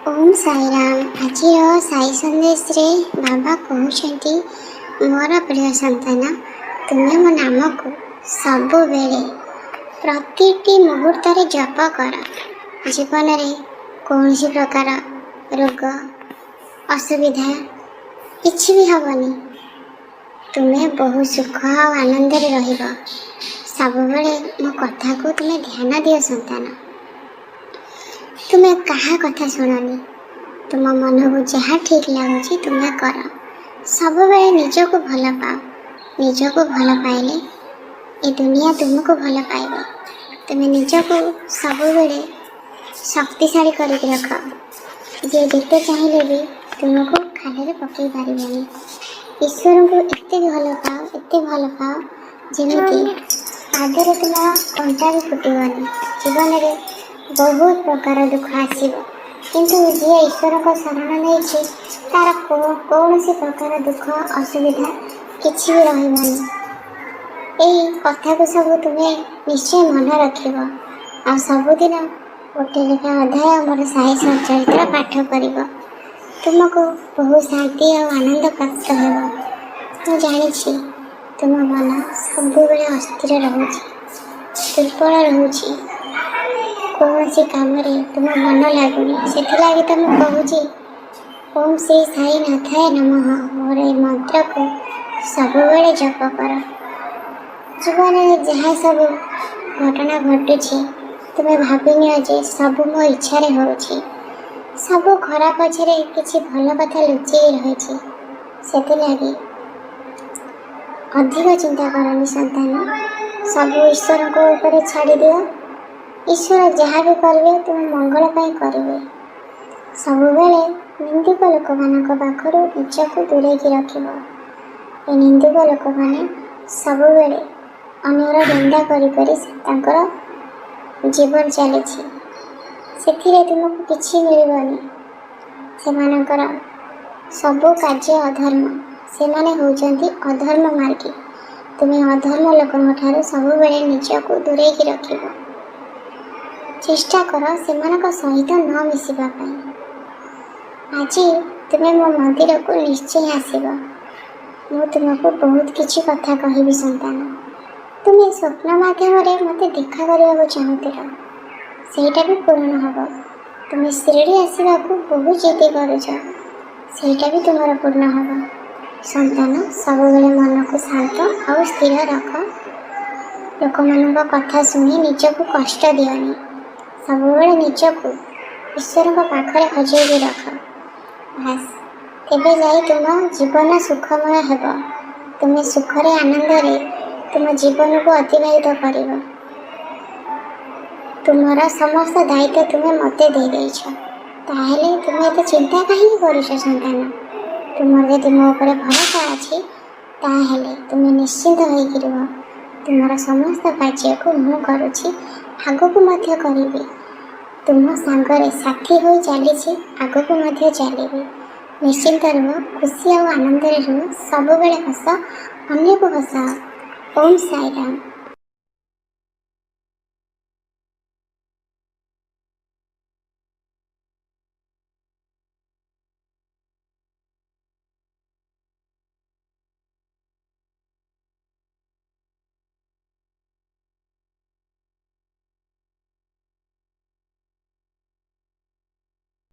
ଓମ୍ ସାଇରାମ। ଆଜିର ସାଇ ସନ୍ଦେଶରେ ବାବା କହୁଛନ୍ତି, ମୋର ପ୍ରିୟ ସନ୍ତାନ, ତୁମେ ମୋ ନାମକୁ ସବୁବେଳେ ପ୍ରତିଟି ମୁହୂର୍ତ୍ତରେ ଜପ କର। ଜୀବନରେ କୌଣସି ପ୍ରକାର ରୋଗ, ଅସୁବିଧା କିଛି ବି ହେବନି। ତୁମେ ବହୁ ସୁଖ ଆଉ ଆନନ୍ଦରେ ରହିବ। ସବୁବେଳେ ମୋ କଥାକୁ ତୁମେ ଧ୍ୟାନ ଦିଅ ସନ୍ତାନ। ତୁମେ କାହା କଥା ଶୁଣନି। ତୁମ ମନକୁ ଯାହା ଠିକ୍ ଲାଗୁଛି, ତୁମେ କର। ସବୁବେଳେ ନିଜକୁ ଭଲ ପାଅ। ନିଜକୁ ଭଲ ପାଇଲେ ଏ ଦୁନିଆ ତୁମକୁ ଭଲ ପାଇବ। ତୁମେ ନିଜକୁ ସବୁବେଳେ ଶକ୍ତିଶାଳୀ କରିକି ରଖ। ଯିଏ ଯେତେ ଚାହିଁଲେ ବି ତୁମକୁ ଖାଲରେ ପକାଇ ପାରିବନି। ଈଶ୍ୱରଙ୍କୁ ଏତେ ଭଲ ପାଅ, ଏତେ ଭଲ ପାଅ, ଯେମିତି ପାଦରେ ତୁମର କଣ୍ଟା ବି ଫୁଟିବନି। ଜୀବନରେ ବହୁତ ପ୍ରକାର ଦୁଃଖ ଆସିବ, କିନ୍ତୁ ଯିଏ ଈଶ୍ୱରଙ୍କ ଶରଣ ନେଇଛି, ତାର କୌଣସି ପ୍ରକାର ଦୁଃଖ, ଅସୁବିଧା କିଛି ବି ରହିବନି। ଏଇ କଥାକୁ ସବୁ ତୁମେ ନିଶ୍ଚୟ ମନେ ରଖିବ ଆଉ ସବୁଦିନ ଗୋଟେ ଲେଖା ଅଧ୍ୟାୟ ମୋର ସାଇ ସଚରିତ୍ର ପାଠ କରିବ। ତୁମକୁ ବହୁତ ଶାନ୍ତି ଆଉ ଆନନ୍ଦ ପ୍ରାପ୍ତ ହେବ। ମୁଁ ଜାଣିଛି, ତୁମ ମନ ସବୁବେଳେ ଅସ୍ଥିର ରହୁଛି, ଦୁର୍ବଳ ରହୁଛି। କୌଣସି କାମରେ ତୁମ ମନ ଲାଗୁନି। ସେଥିଲାଗି ତ ମୁଁ କହୁଛି, ଓମ୍ ଶ୍ରୀ ସାଇ ନାଥାୟ ନମଃ। ମୋର ଏ ମନ୍ତ୍ରକୁ ସବୁବେଳେ ଜପ କର। ଜୀବନରେ ଯାହା ସବୁ ଘଟଣା ଘଟୁଛି, ତୁମେ ଭାବିନିଅ ଯେ ସବୁ ମୋ ଇଚ୍ଛାରେ ହେଉଛି। ସବୁ ଖରାପ ପଛରେ କିଛି ଭଲ କଥା ଲୁଚେଇ ରହିଛି। ସେଥିଲାଗି ଅଧିକ ଚିନ୍ତା କରନି ସନ୍ତାନ। ସବୁ ଈଶ୍ୱରଙ୍କ ଉପରେ ଛାଡ଼ିଦିଅ। ଈଶ୍ୱର ଯାହା ବି କରିବେ, ତୁମ ମଙ୍ଗଳ ପାଇଁ କରିବେ। ସବୁବେଳେ ନିନ୍ଦୁକ ଲୋକମାନଙ୍କ ପାଖରୁ ନିଜକୁ ଦୂରେଇକି ରଖିବ। ଏ ନିନ୍ଦୁକ ଲୋକମାନେ ସବୁବେଳେ ଅନ୍ୟର ନିନ୍ଦା କରି କରି ତାଙ୍କର ଜୀବନ ଚାଲିଛି। ସେଥିରେ ତୁମକୁ କିଛି ମିଳିବନି। ସେମାନଙ୍କର ସବୁ କାର୍ଯ୍ୟ ଅଧର୍ମ। ସେମାନେ ହେଉଛନ୍ତି ଅଧର୍ମ ମାର୍ଗୀ। ତୁମେ ଅଧର୍ମ ଲୋକଙ୍କ ଠାରୁ ସବୁବେଳେ ନିଜକୁ ଦୂରେଇକି ରଖିବ। ଚେଷ୍ଟା କର ସେମାନଙ୍କ ସହିତ ନ ମିଶିବା ପାଇଁ। ଆଜି ତୁମେ ମୋ ମନ୍ଦିରକୁ ନିଶ୍ଚୟ ଆସିବ। ମୁଁ ତୁମକୁ ବହୁତ କିଛି କଥା କହିବି ସନ୍ତାନ। ତୁମେ ସ୍ୱପ୍ନ ମାଧ୍ୟମରେ ମୋତେ ଦେଖା କରିବାକୁ ଚାହୁଁଥିଲ, ସେଇଟା ବି ପୂରଣ ହେବ। ତୁମେ ଶିରିଡ଼ି ଆସିବାକୁ ବହୁତ ଜିଦି କରୁଛ, ସେଇଟା ବି ତୁମର ପୂର୍ଣ୍ଣ ହେବ। ସନ୍ତାନ, ସବୁବେଳେ ମନକୁ ଶାନ୍ତ ଆଉ ସ୍ଥିର ରଖ। ଲୋକମାନଙ୍କ କଥା ଶୁଣି ନିଜକୁ କଷ୍ଟ ଦିଅନି। ସବୁବେଳେ ନିଜକୁ ଈଶ୍ୱରଙ୍କ ପାଖରେ ହଜେଇକି ରଖ, ବାସ୍, ତେବେ ଯାଇ ତୁମ ଜୀବନ ସୁଖମୟ ହେବ। ତୁମେ ସୁଖରେ ଆନନ୍ଦରେ ତୁମ ଜୀବନକୁ ଅତିବାହିତ କରିବ। ତୁମର ସମସ୍ତ ଦାୟିତ୍ୱ ତୁମେ ମୋତେ ଦେଇଦେଇଛ, ତାହେଲେ ତୁମେ ଏତେ ଚିନ୍ତା କାହିଁକି କରୁଛ ସନ୍ତାନ? ତୁମର ଯଦି ମୋ ଉପରେ ଭରସା ଅଛି, ତାହେଲେ ତୁମେ ନିଶ୍ଚିନ୍ତ ହୋଇକି ରୁହ। ତୁମର ସମସ୍ତ କାର୍ଯ୍ୟକୁ ମୁଁ କରୁଛି, ଆଗକୁ ମଧ୍ୟ କରିବି। ତୁମ ସାଙ୍ଗରେ ସାଥୀ ହୋଇ ଚାଲିଛି, ଆଗକୁ ମଧ୍ୟ ଚାଲିବି। ନିଶ୍ଚିନ୍ତ ରୁହ, ଖୁସି ଆଉ ଆନନ୍ଦରେ ରୁହ। ସବୁବେଳେ ହସ, ଅନ୍ୟକୁ ହସାଅ। ଓମ୍ ସାଇରାମ।